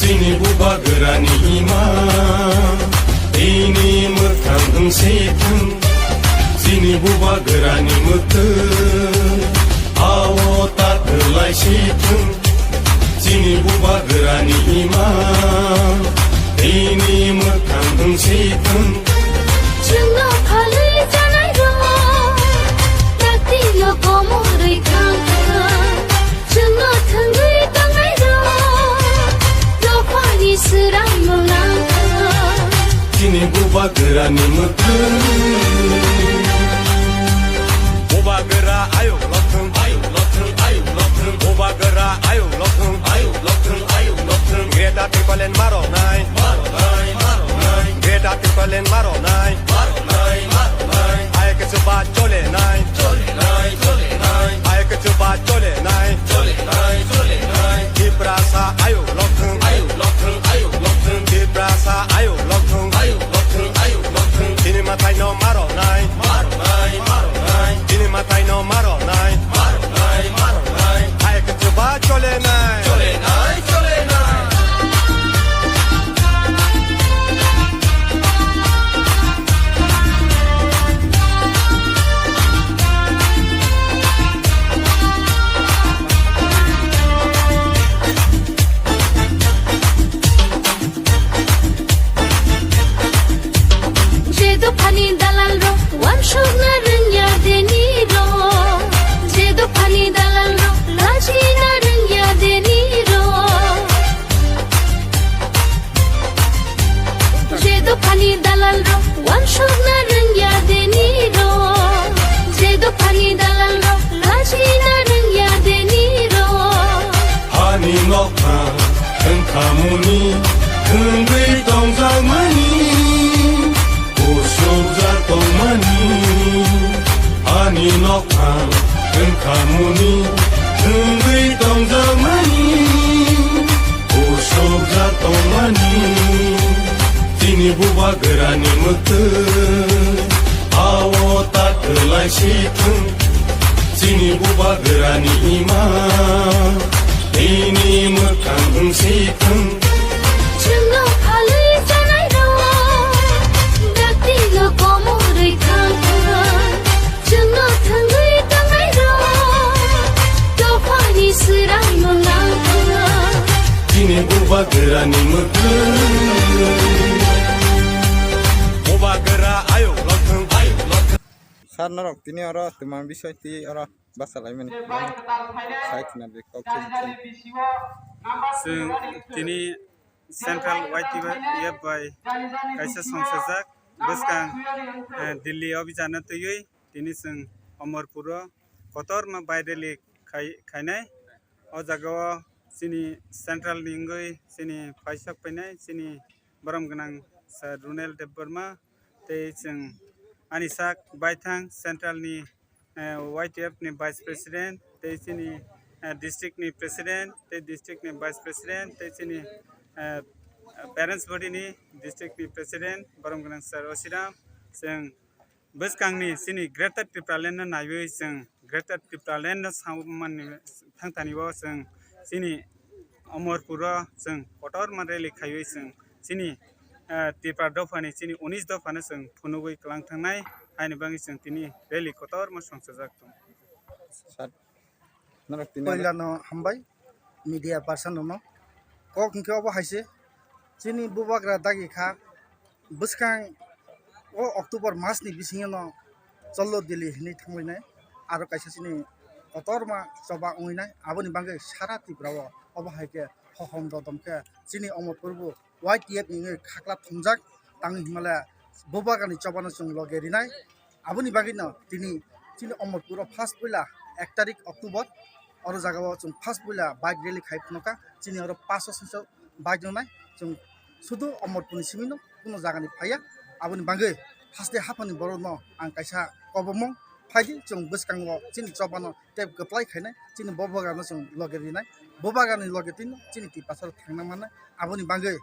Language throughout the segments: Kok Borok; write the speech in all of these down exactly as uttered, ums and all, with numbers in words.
Chini bubagrani ima, ini mwkhang wng si thung. Chini bubagrani mwkhwng, ao ta kwlai si thung. Chini bubagrani ima, ini mwkhang wng si thung. Chwngno phalwi chanai rok, taktino komorwi thang thang. Chwngno thwngwi tongnairok, dophani swrangno nangkha. Chini bubagrani mwkhwng. Bubagra ayuk lokthwng, ayuk lokthwng, ayuk lokthwng. Bubagra ayuk lokthwng, ayuk lokthwng, ayuk lokthwng. Greater Tipraland maroknai, maroknai, maroknai. Greater Tipraland maroknai, maroknai, maroknai. Ayuk chuba cholenai, cholenai, cholenai. Ayuk chuba cholenai, cholenai, cholenai. Tiprasa ayuk lokthwng, ayuk lokthwng, ayuk lokthwng. Tiprasa ayuk lokthwng, ayuk lokthwng, ayuk lokthwng. Chini mwtaino maroknai, maroknai, maroknai. Chini mwtaino maroknai, maroknai, maroknai. Ayuk chuba cholenai, cholenai, cholenai. Je dophani dalal rok, wansukna rwngya deni rok. Je dophani dalal rok, lachina rwngya deni rok. Je dophani dalal rok, wansukna rwngya deni rok. Je dophani dalal rok, lachina rwngya deni rok. Hani nokha wngkhamuni, wngwi tongjakmani, usukjak tongmani. Ani nokha wngkhamuni, wngwi tongjakmani, usukjak tongmani. Chini bubagrani mwkhwng, ao ta kwlai si thung. Chini bubagrani ima, ini mwkhang wng si thung. Chwngno phalwi chanai rok, dakti no komorwi thang thang. Chwngno thwngwi tongnai rok, dophani swrangno nang thang. Chini bubagrani mwkhwng. Bubagra ayuk lokthwng, ayuk lokthwng. Sir, norok tini oro twma bisai twi oro basa laimani. Sai khna de kok. Chwng tini Central Y T F bai kaisa songsajak bwskang, eh, Delhi o bijano twiwi tini chwng Omorpuro kotorma bike rally khai-, khainai. O jagao chini Central ni wngwi chini paisak painai chini borom gwnang Sir Runel Debbarma tei chwng ani sak baithang Central ni, eh, Y T F ni Vice President tei chini, eh, district ni President tei district ni Vice President tei chini, eh, Parents Body ni district ni President borom gwnang Sir Osiram. Chwng bwskangni chini Greater Tipraland no naiwi chwng Greater Tipraland no samani thangtani o chwng chini Omorpuro chwng kotorma rally khaiwi chwng chini, eh, Tipra dophani chini unis dophano chwng phunugwi kwlang thangnai, haini bagwi chwng tini rally kotorma songsajak tongo. Sir, norok tini Poilano hambai media person rokno. Kok hinkhe obo hai se chini bubagra dagi kha. Bwskang o October mas ni bisingo no Cholo Delhi hinwi thanglainai, aro kaisa chini kotorma choba wngwi nai, aboni bagwi sara Tripura o obo hai khe hohom dodom khe chini Omorpur bo Y T F ni wngwi khakla thumjak, tangwi hinmale bubagrani choba no chwng loge rinai. Aboni bagwi no tini chini Omorpur o first puila ek tarik October, oro jaga o chwng first puila bike rally khai phunukha, chini oro paso swiso bike rwnai, chwng sudu Omorpur ni simi no kuno jaga ni phaiya. Aboni bagwi haste haphang ni borok no ang kaisa kobomung phaidi, chwng bwskango chini choba no tep kwplai khainai, chini bubagra no chwng loge rinai, bubagra ni loge twi no chini Tiprasa rok thangna mannai. Aboni bagwi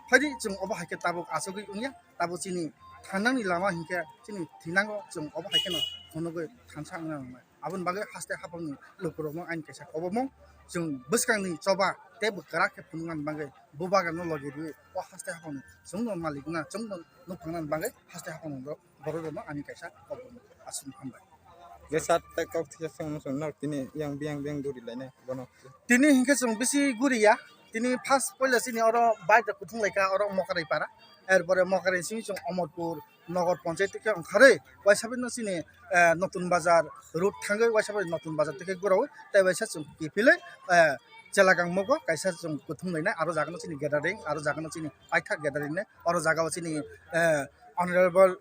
phaidi chwng obo hai khe tabuk achugwi wngya, tabuk chini thangnani lama hinkhe chini thinango chwng obo hai kheno phunugwi thansa wngna nangnai. Aboni bagwi haste haphangni lukurokno ani kaisa kobomung, chwng bwskangni choba teibo kwrak khe phunuknani bagwi bubagrano logi rwi o haste haphangno chwngno malikna chwngno nukphangnani bagwi haste haphangno borok rokno ani kaisa aswk hambai. Je sat tai kok thisa songno chwng nok tini yang biyang biyang duri lainai bono. Tini hinkhe chwng bisi guriya, tini first poila chini oro bike rok kuthung laikha oro Mokarai para, erpore Mokarai simi chwng Omorpur Nogor Panchayat khe ongkharwi waisa bino chini eh, Notun Bazar road thangwi waisa bai Notun Bazar tei khe gurawi tei waisa chwng kiphilwi eh, Chelagangmogo kaisa chwng kuthung lainai aro jagano chini gathering aro jagano chini paithak gathering nai oro jagao chini eh, Honorable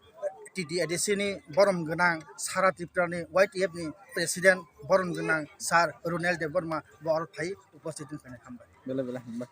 T T A D C ni borom gwnang Sara Tripura ni Y T F ni President borom gwnang Sir Ronel Debbarma bo oro phai uposthit wng khainai hambai. Bele bele hambai.